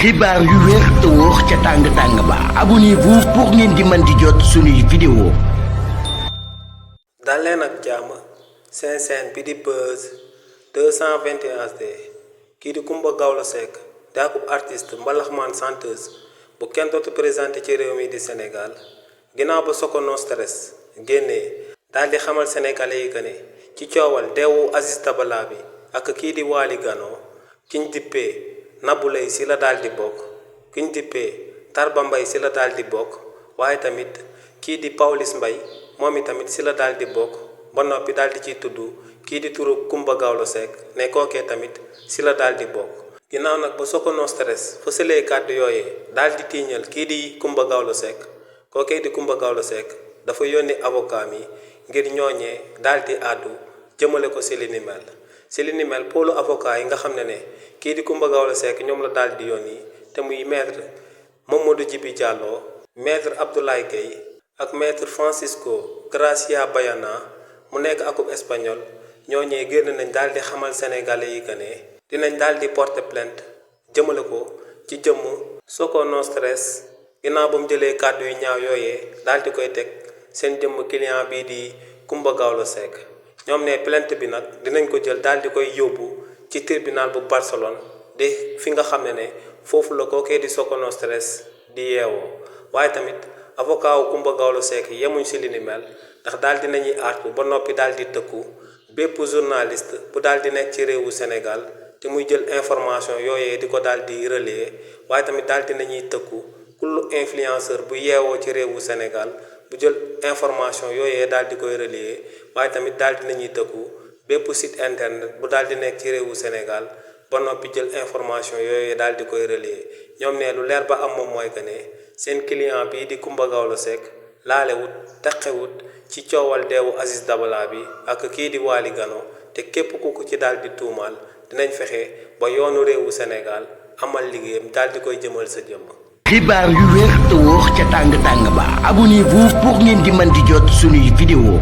xibaar yu wér te wóor ca tàng ba abonnez-vous pour ngeen di mën di jot suñuy vidéo. dal leen ak jàmm seen chaîne bi di Buzz 221HD kii di Coumba Gawlo Seck di akub artiste mbalaxmaan chanteuse bu kenn dootu présenté ci réew mi di Sénégal ginnaaw ba Soko No Stress génnee daal di xamal sénégalais yi que ne ci coowal deewu Aziz Dabala bi ak kii di Waly Gano kiñ dippee Nabou Leye si la daal di bokk kiñ dippee Tarba Mbaye si la daal di bokk waaye tamit kii di Pawlish Mbaye moom itamit si la daal di bokk ba noppi daal di ciy tudd kii di turu Coumba Gawlo Seck ne kookee tamit si la daal di bokk. ginnaaw nag ba Soko No Stress fësalee kàddu yooyee daal di tiiñal kii di Coumba Gawlo Seck kookee di Coumba Gawlo Seck dafa yónni avocat mi ngir ñooñee daal di àddu jëmale ko si li ni mel. si li ni mel pôlu avocat yi nga xam ne kii di Coumba Gawlo Seck ñoom la daal di yónni te muy maître Mamadou Djibi Diallo maître Abdoulaye Gueye ak maître Francisco Gracia Bayana mu nekk akub espagnol ñooñee génn nañ daal di xamal sénégalais yi que ne dinañ daal di porter plainte jëmale ko ci jëmm Soko No Stress ginnaaw ba mu jëlee kàddu yu ñaaw yooyee daal di koy teg seen jëmm client bii di Coumba Gawlo Seck ñoom ne plainte bi nag dinañ ko jël daal di koy yóbbu ci tribunal bu Barcelone de fi nga xam ne foofu la kookee di Soko No Stress di yeewoo waaye tamit avocat wu Coumba Gawlo Seck yemuñ si li ni mel ndax daal di nañuy artu ba noppi daal di tëkku bépp journaliste bu daal di nekk ci réewu Sénégal te muy jël information yooyee di ko daal di relayer waaye tamit daal di nañuy tëkku kullu influenceur bu yeewoo ci réewu Sénégal bu jël information yooyee daal di koy relayer waaye tamit daal di nañuy tëkku bépp site internet bu daal di nekk ci réewu Sénégal ba noppi jël information yooyee daal di koy relayer ñoom ne lu leer ba am moom mooy que ne seen client bii di Coumba Gawlo Seck laalewut teqewut ci coowal deewu Aziz Dabala bi ak kii di Waly Gano te képp ku ko ci daal di tuumaal dinañ fexe ba yoonu réewu Sénégal amal liggéeyam daal di koy jëmal sa jëmm. xibaar yu wér te wóor ca tàng ba abonnez-vous pour ngeen di mën di jot suñuy vidéo.